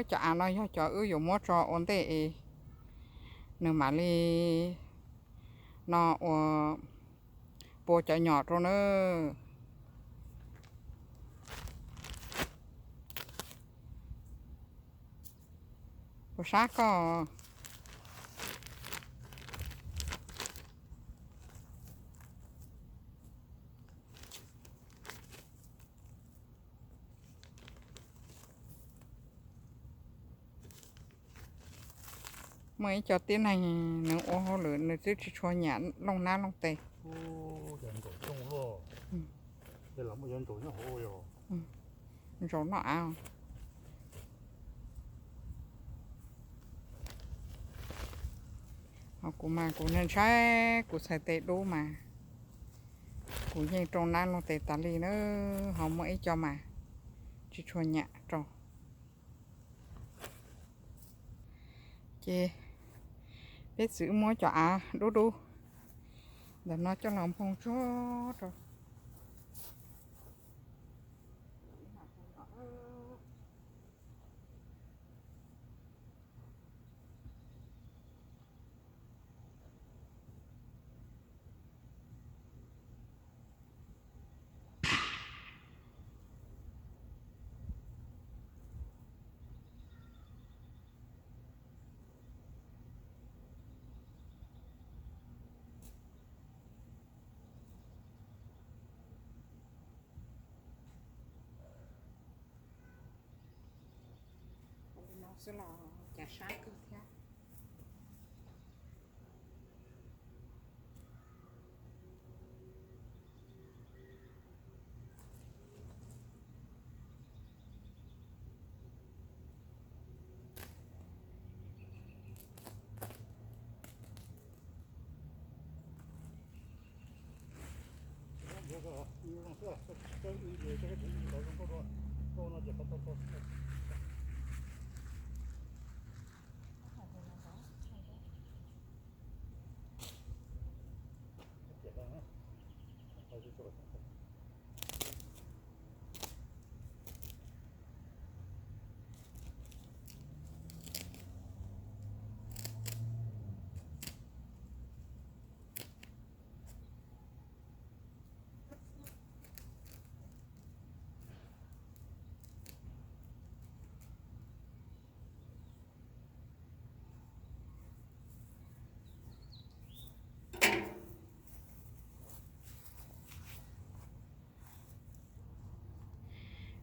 Cov av no yog cov wb yuav muab tso ua ntej es nws mam li no ua pua cov nyom rau na. Puas sab koj? Muaj ib co tib neeg nws ua hauj lwm nws twb tsis tshua nyiam looj nab looj tes. Ntsaum noj av. Ho kuv mas kuv ntshai ntshai kuv txhais tes dub mas kuv yeej rau nab looj tes tas li na. Ho muaj ib co mas tsis tshua nyiam rau. Ces peb txiv wb muab cov av dub dub ntawm no coj los nphoo tsuag rau. Ua li no xwb los cas sab kawg thiab.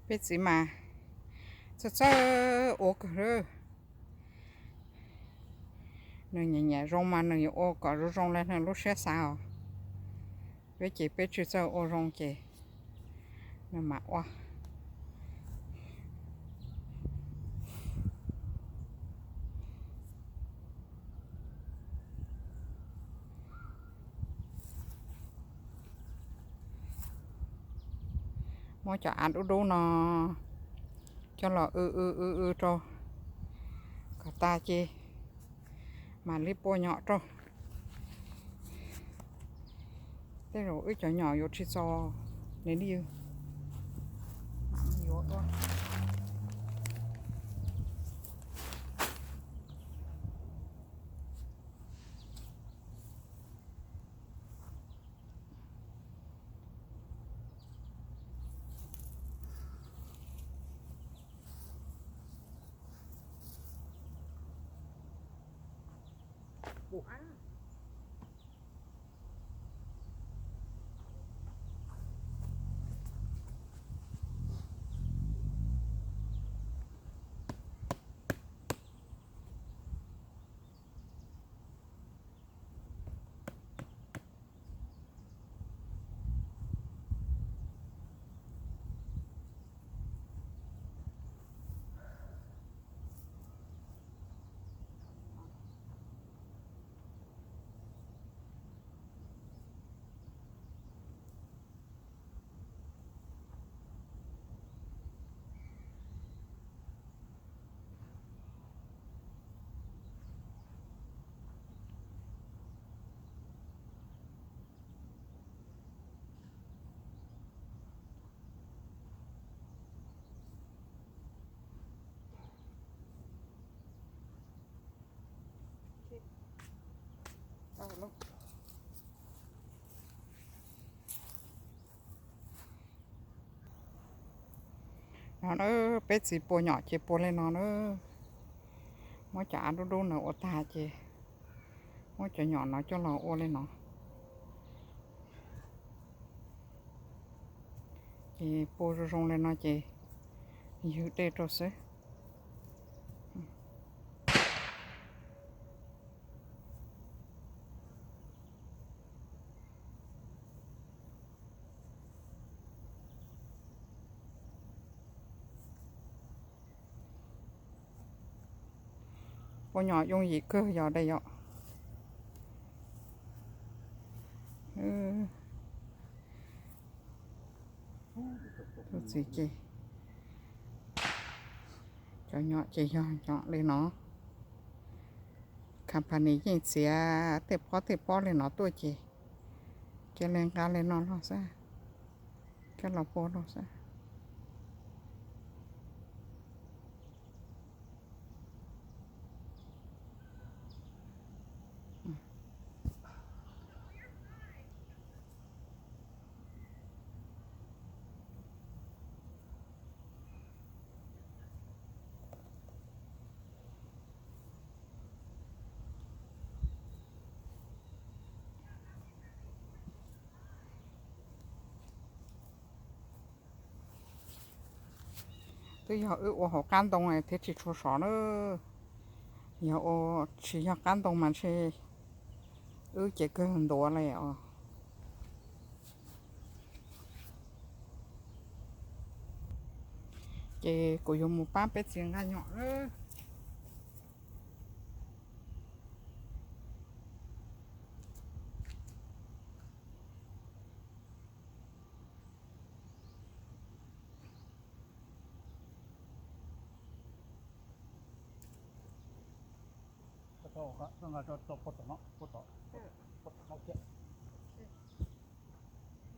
Peb txiv mas txawj txawj ua kawg. Nws nyiam nyiam zoo mas nws yuav ua kom zoo zoo li nws lub siab xav os. Peb ces peb tsis txawj ua zoo ces nws mam ua. Muab cov av dub dub no coj los w w w w rau kom tas ces mam li pua nyom rau. Tej zaum wb cov nyom yuav tsis txaus li ne. No na, peb txiv pua nyom ces pua li no na. Muab cov av dub dub no ua tag ces muab cov nyom no coj los ua li no. Ces pua zoo zoo li no ces ywg dej rau xwb. Pua nyom yooj yim kawg yog dej yom. Tus txiv ces cov nyom ces yog nyom li no. Company yeej txiav tej pob tej pob li no tuaj ces cia li nqa li no los xwb, coj los pua los xwb. Twb yog wb ua hauv qab ntoo thiab tsis tshua sov na. Yog ua tsis yog qab ntoo mas ntshe wb ces kawg ntuav li os. Ces kuv yuav mus pab peb txiv nqa nyom na.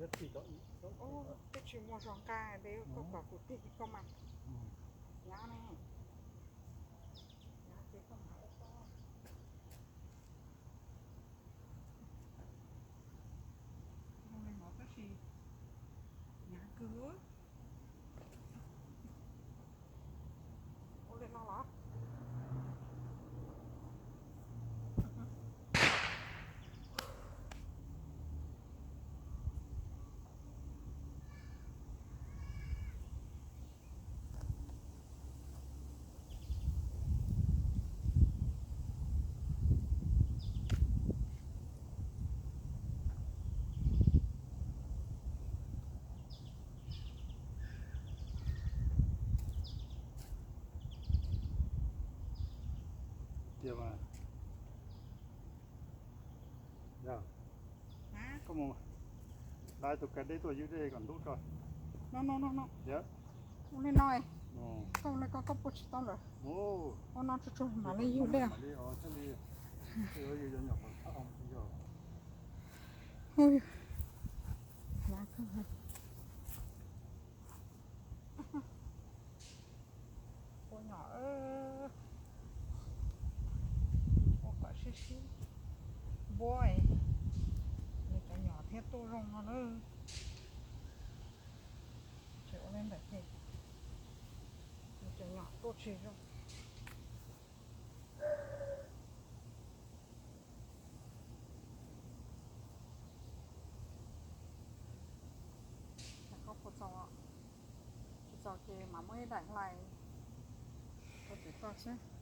Twb tsis muaj zog nqa li, koj kom kuv tig koj mas. Yav ne, yav ces koj mam ua koj. Zoo li no tab sis hnyav kawg. Ua li no los. Cia mas. Yog. Koj mus hla tus kas dej tuaj ywg dej kom ntub tso. No no no no. Yog. Ua li no. Koj ua li ko koj pua tsis tau lawm. Ua no tsuag tsuag mam li ywg dej. Pua nyom, ua kom sib sib npuab, nws cov nyom thiaj tuaj zoo no na. Tseem ua li ntawd ces nws cov nyom tuaj tsis zoo. Koj puas txaus? Tsis txaus ces mam muab ib daim hlais rau pem koj xwb.